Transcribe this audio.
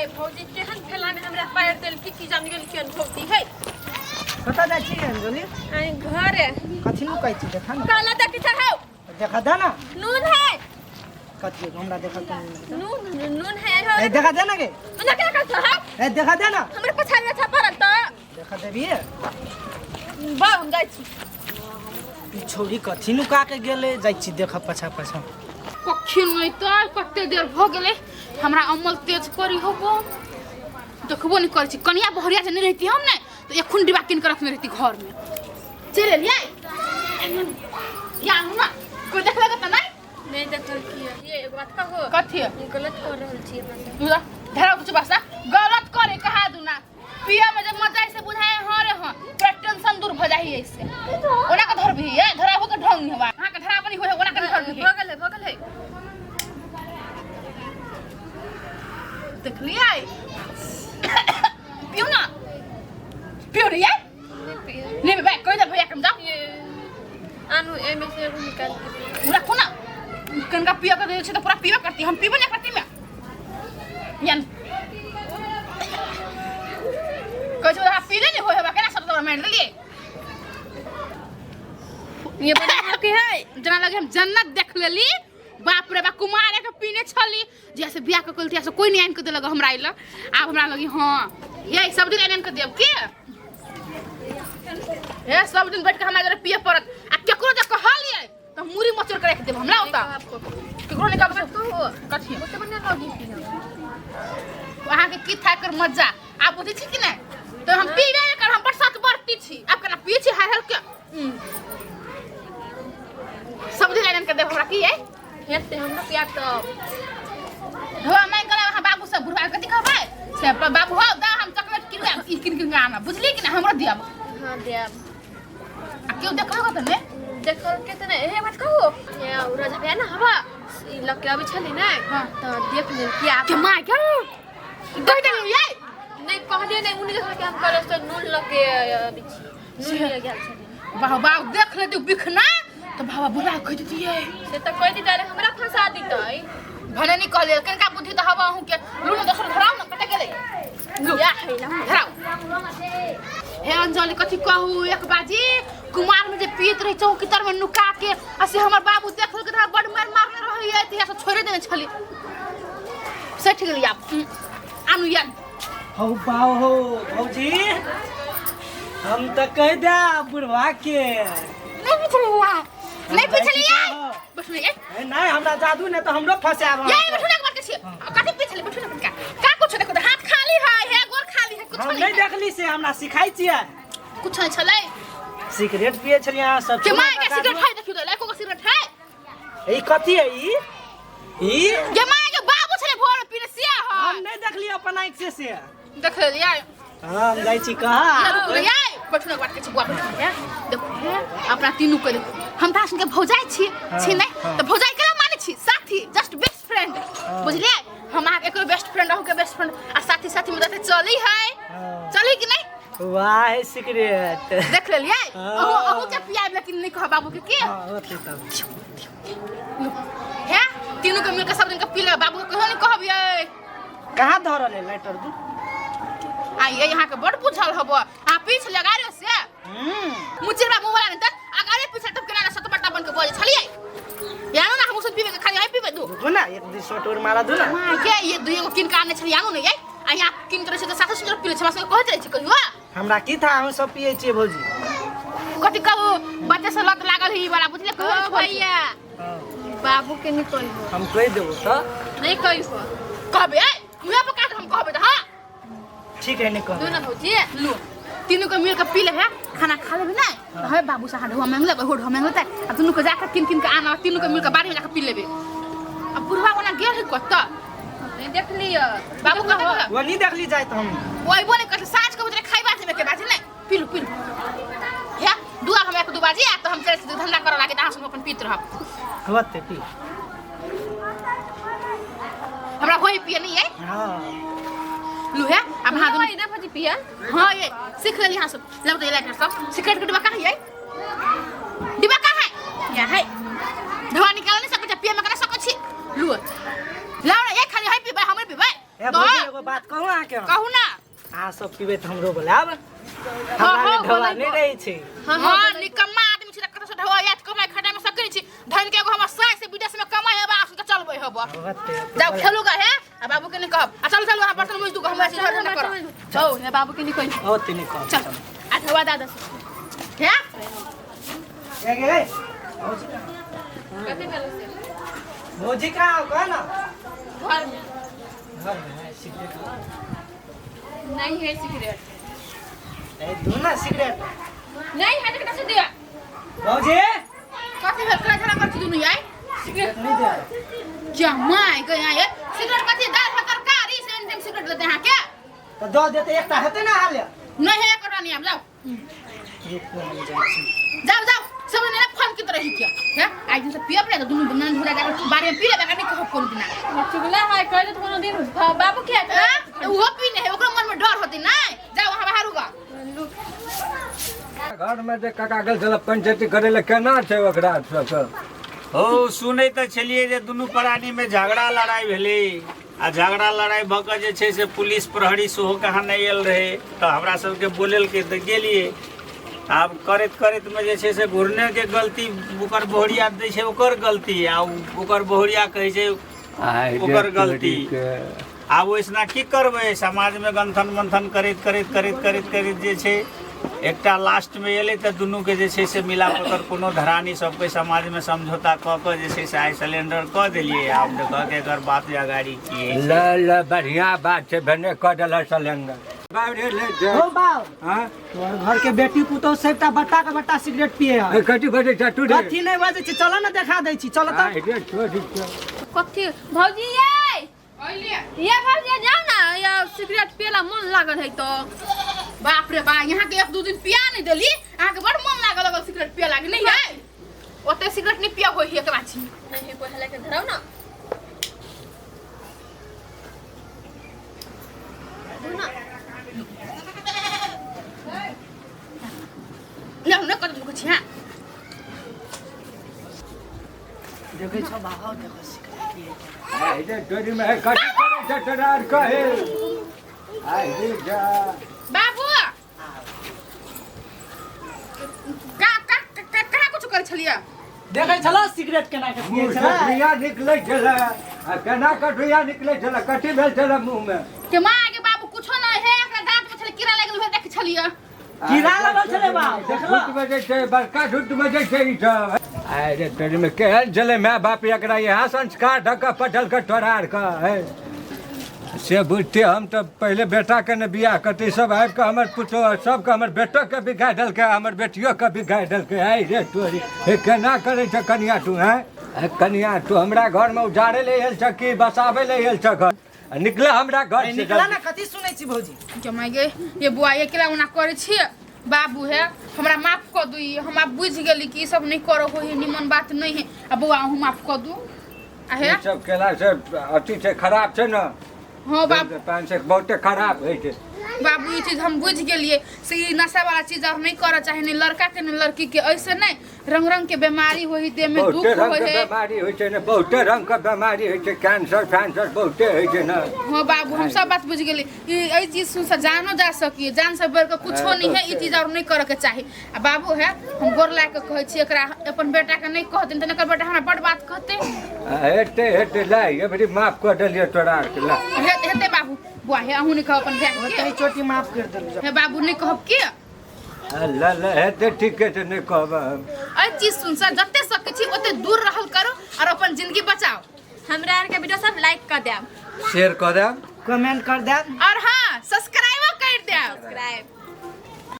ये भौजी केहन ठेला में हमरा पैर देल की की जान गेल केहन भौजी है। कतऽ जाइ छी अंजलि? आई घरे। कथी नुकाइ छी देखा ने। काला देखी छ हौ। देखा दे ना। नून है। कथी हमरा देखा तो नहीं। नून नून है हौ। ए देखा दे ना गे। ना क्या कर हौ? ए देखा दे ना। हमरे पछाड़ी अच्छा पड़ल त। देखा देबी। बा हम जाइ छी। ई छौरी कथी नुका के गेलै जाइ छी देखऽ पाछा पाछा। कखन नहि तऽ कते देर भऽ गेलै हमरा अमल तेज करी होबो देखबो नहि करै छी। कनिया बहरिया जे नहि रहिती हम ने तऽ एखन डिब्बा कीन कऽ रखने रहिती घरमे। चलि एलियै या ना कोइ देखलक तऽ नहि? नहीं देखल किया। ये एगो बात कहू। कथी? हम गलत कर रहल छी अपना सब। धरा कुछ बसा गलत करे कहा दूना पिया में जब मजा ऐसे बुझाए। हाँ रे हाँ, पूरा टेंशन दूर भ जाही ऐसे। ओना के धरबी है धराबो के ढंग नहीं हवा अहाँ के धराबो नहीं होय ओना के धरबी। भऽ गेलै भऽ गेलै। देखलियै पिउ ना पिउ रे यार नहीं भाई कोई दे भैया कम जाओ। ये आनू एमे से एगो निकाल के पियो। पूरा कोना कनका पिया के दे छै त पूरा पीबे करती हम पीबे नहीं करती मैं यान कहै छै अहाँ पीले नहीं होय हेबा केना सब तोरा मारि देलियै। ये बना के है। जेना लगे हम जन्नत देख लेली। बाप रे बाप कुमारे के पीने छली जैसे बियाह के कलती से कोई नहीं आनि के देलक हमरा अइला। आब हमरा लगी हाँ ये सब दिन आनि के देब के हे सब दिन बैठ के हमरा जरे पिए पड़त आ केकरो जे कहलियै त मुरी मचोर के राखि देब हमरा ओता। केकरो नहीं कहब। कहू। कथी? ओते बढ़िया लगी पियो। अहाँके की था कर मजा आब बुझै छी कि नहि? तऽ हम पीबे नहि कर हम बरसात बरती छी आब केना पिए छी हाय हाल के। सब दिन आनि के देब हमरा की है? हेतै हमरो पिया तब। धोआ मांगि के अहाँ बाबू से बुढ़वा कथी कहबै से अपन बाबू हो दा हम चॉकलेट किन के ई किन किन के आनब बुझलियै कि नहि? हमरो दियब। हाँ देब। आ केओ देखलक तऽ नहि? देखल के तऽ नहि। हे बात कहू ये उ राजा भैया ना हवा ई लग के अबै छली ने। हाँ। तऽ देख लेल कि आब के माय के कहि देलियै यै? नहीं कहलियै नहीं उ नहीं देखल कि हम कहलियै से नून लग के अबै छी नून ले गेल छली। वाह वाह देख लेती बिखना तऽ बाबा बुढ़वा कहि देतियै। से तऽ कहि दितै रे हमरा फंसा दितै। भने नहीं कहलियै कनिका बुद्धि तऽ हवा अहूँ के लू ने दोसर धराउ ने कतऽ गेलै लू या है ना। धराउ। हे अंजलि कथी कहू एक बाजी कुमार में जे पीत रही चौकी तर में नुका के आ से हमर बाबू देखल के तऽ बड मार मारने रहैया तऽ सब छोड़े देने छली सठि गेली आब। आनू यार। हौ बाओ हो भौजी हम तऽ कहि दे बुढ़वा के। नहीं पिछलिया नहीं पिछलिया बैठू ये। ए नहीं हमरा जादू ने तऽ हमरो फंसाब। ये बैठू ना के छी कथी पिछले बैठू ना का का कुछ देखो हाथ खाली है हे गोर खाली है कुछ हम नहीं नहीं देखली से हमरा सिखाई छियै। कुछ नहीं छलै। सिगरेट पिए छलियै अहाँ सब। के माय के सिगरेट है देखियो तो एको सिगरेट है। ई कथी है ई? ई ये माय के बाबू छलै भोर में पीने सिया है। हम नहीं देखली अपन आँख से से। देख लियै। हाँ हम जाइ छी कहाँ। रुक लियै बैठू ना बात के छी बुआ बैठू ना देखो हे अपना तीनू के देखो हम तऽ सुन के भौजाई छी छी नहीं तऽ भौजाई केना मानै छी साथी जस्ट बेस्ट फ्रेंड बुझलियै? हम अहाँ के बेस्ट फ्रेंड अहूँ के बेस्ट फ्रेंड आ साथी साथी में तऽ चली है। चली कि नहीं? वाह सिगरेट देख लेलियै। हाँ। अहूँ अहूँ के पियाब लेकिन नहीं कहब बाबू के के। हाँ होतै तब। हे तीनू के मिलके सब दिन के पी ले बाबू के कहियो नहीं कहबियै। कहाँ धरल है लाइटर दू? आ ये यहाँ के बड़ बुझल हबो आ पीछ लगा रहे से। मुचिरबा मुंह वाला नहीं त अगाड़े पीछे तब केना सत बट्टा बन के बजे छलियै यानो ना हम सब पीबे के खाली है पीबे दू। रुको ना एक दिन शॉर्ट और मारा दू ना। मां के ये दुई एगो किन के आने छलियै यानो ने ये आ यहाँ किन के रहे छै त साथे सुन्दर पीले छै हमरा सबके कहैत रहै छै कहियो। हमरा की था हम सब पिए छियै भौजी। कथी कहू बच्चा से लत लागल है ई वाला बुझले कहियो ओ भैया हाँ। बाबू के नहीं कहियो। हम कहि देबो तऽ। नहीं कहियो। कहबे मुँह पर काट हम कहबे तऽ हाँ। ठीक है नहीं कहबे। दू ना भौजी। लू तीनू के मिल के पी लेबे खाना खा लेबे ना तऽ हमे बाबू से ढोआ मांग लेबे हो ढोआ मांग लेतै आ दुनू के जाके किन किन के आना तीनू के मिल के बाड़ी में जाके पी लेबे। आ बुढ़वा ओना गेल है कतऽ? नहीं देख लिअ। बाबू कतऽ गेल? वो नहीं देखली जाए तऽ हम। वो अइबो नहीं करतै साँझ के बजे खाइबा जेबे के बाजी नहीं पीलू पीलू हे दुआ हम एक दू बाजी आ तऽ हम चलै छी धंधा करऽ लागे तऽ अहाँ सब अपन पीत रहब। होतै पी। हमरा होई पिए नहीं है। हाँ। लू है अब हाँ हाँ इधर भजी पिया। हाँ ये सीख लेली हाँ सब लग तो ये लाइटर सब सिगरेट के डिब्बा कहाँ है? डिब्बा कहाँ है? यहाँ है। धोआ निकाल नहीं सकै छै पिए में कना सकै छी। लू लाओ ना ये खाली है पीबै हमरे पीबै। ए भौजी एगो बात कहू अहाँके हम? कहू ना। अहाँ सब पीबै तऽ हमरो बोलायब। हाँ, हमरा ले ढोआ बोलायब। नहि रहै छै। हाँ हाँ निकम्मा आदमी छी त कतौ से ढोआ याद कमाई खटाई में सकै छी धन के एगो हमर सास से विदेश में कमाई हेबा आ के चलबै हेबा। जाओ खेलूगा हे आ बाबू के नहीं कहब आ चल चल वहां बर्तन मज दूगा हमरा से घर न कर हो हे बाबू के नहीं कहि। ओते नहि कहब। चल आ ढोआ दादा से हे ए गे भौजी कहाँ? कते भेल से भौजी कहाँ हो? कह ना। घर में घर में है सिगरेट? नहीं है सिगरेट। ए दू ना सिगरेट। नहीं है तो कैसे दिया? भौजी कथी भेल करा झगड़ा कर छी दुनू यार? सिगरेट नहीं दे। जमाय गया ये सिगरेट कथी दाल भात तरकारी से एनी टाइम सिगरेट देते हैं क्या? तऽ दऽ देते एकटा हेतै ना हाले। नहीं है एकटा नहीं आब जाओ। रुकू हम जाइ छी। जाओ जाओ सब ने फोन की तरह ही किया हैं आज दिन से पियब ने तो दुनू नन धुरा जाकर बारे में पी लेबे नहीं कहब कोनो दिना। चुगला है कह दे कोनो दिन बाबू के हैं तो उहो पीने है ओकरो मन में डर होती नहीं जाओ वहां बाहर होगा। घर में जे काका गेल छल पंचायती करे ले केना छै ओकरा सबके? हो सुनै तऽ छलियै जे दुनू प्राणी में झगड़ा लड़ाई भेलै आ झगड़ा लड़ाई भऽ कऽ जे छै से पुलिस प्रहरी सेहो कहाँ नहि आयल रहै तऽ हमरा सबके बोलेलकै तऽ गेलियै। आब करैत करैत मे जे छै से घुरने के गलती ओकर बहुरिया दै छै ओकर गलती आ ओकर बहुरिया कहै छै ओकर गलती। आब ओइसना की करबै समाजमे गंथन मंथन करैत करैत करैत करैत करैत जे छै एकटा लास्ट में एलै तऽ दुनूके जे छै से मिला पकड़ कोनो धरानी सबके समाजमे समझौता कऽ कऽ जे छै से आइ सिलेंडर कऽ देलियै। आब देखऽ के एकर बात अगाड़ी की होइ छै। ले ले बढ़िया बात छै भने कऽ देलक सिलेंडर। बाप रे ले जा। हो बाप हाँ? तोहर घर के बेटी पुतोह सबटा बट्टा के बट्टा सिगरेट पिए है। ए, कथी बजै छै तू रे? कथी नहीं बजै छै चल ना देखा दै छी चल हाँ, तऽ। रे, छोड़ दे। कथी भौजी ये अइले ये भौजी जाओ ना या सिगरेट पियला मन लागल है तो। बाप रे बा यहाँ के एक दू दिन पिया नहीं देली अहाँ के बड़ मन लागल लगल सिगरेट पिया लागे नहीं है ओते सिगरेट नहीं पिया होई है के बाछी। नहीं कोई हले के धराव ना ना न कर दुख छी हां देखै छौ बाबा देखो सिगरेट पिए। आ, रे, तोरी में है, कथी करै छै तोरा आर कहे? आ, रे, जा। बाबू का का का का कुछ कर छलिया? देखै छला सिगरेट केना के पिए मुँह से छला? धुइयाँ निकलै छलै आ केना के धुइयाँ निकलै छलै कथी भेल छलै मुँह में? के मां के बाबू कुछो नहीं है एकरा दांत में छले कीड़ा लागल है देख छलिया। कीड़ा लगल छलै बाप देखला? झूठ बजै छै बड़का झूठ बजै छै ई सब। अरे तोरी में केहन छलै my बाप एकरा यहाँ संस्कार ढक कऽ पढ़ल के तोरा आर के है से बुझते। हम तऽ पहिले बेटा के ने बियाह करते सब आबि कऽ हमर पुतोह सबके हमर बेटो के बिगाड़ि देलकै हमर बेटियो के बिगाड़ि देलकै। आइ रे तोरी हे केना करै छ कनिया तू हैं? हे कनिया तू हमरा घर में उजाड़े ले आयल छ कि बसाबै ले आयल छ घर? आ निकला हमरा घर से। निकला ना कथी सुनै छी भौजी? जमाइ गे ये बुआ ये केला ओना करै छी बाबू है हमरा माफ कऽ दू हम आब बुझि गेली कि ई सब नहीं करो हो निमन बात नहीं है आ बौआ अहूँ माफ कऽ दू। आ हे ई सब केला से अथी छै खराब छै ना। हाँ बाप पान से बहुते खराब होइ छै बाबू। ई चीज हम बुझि गेलियै से ई नशा वाला चीज और नहीं करऽ चाहे नहीं लड़का के नहीं लड़की के। ऐसे नहीं रंग रंग के बीमारी होइ देह में दुख बहुते रंग होइ के है। बीमारी होइ छै ने बहुते रंग के बीमारी होइ छै कैंसर फैंसर बहुते होइ छै ना। हाँ बाबू हम सब बात बुझि गेली। ई एहि चीज सुन से जानो जा सकिए जान से बढ़ के कुछो नहीं है ई चीज और नहीं करऽ के चाही। आ बाबू है हम गोर लाग के कहै छी एकरा अपन बेटा के नहीं कहथिन तऽ एकर बेटा हमरा बड़ बात कहतै। हेतै हेतै लै एबरी माफ कऽ देलियै तोरा आरके लै। हेतै बाबू बुआ हे अहूँ नहीं कहब अपन भाय के। ओतै चोटी माफ कर देलु। हे बाबू नहीं कहब के? ल ल हेतै ठीके छै नहीं कहब हम। एहि चीज सुन से जते सकै छी ओते दूर रहल करू और अपन जिंदगी बचाओ। हमरा आर के वीडियो सब लाइक कर देब शेयर कऽ देब कमेंट कर देब और हाँ सब्सक्राइबो कर देब। सब्सक्राइब।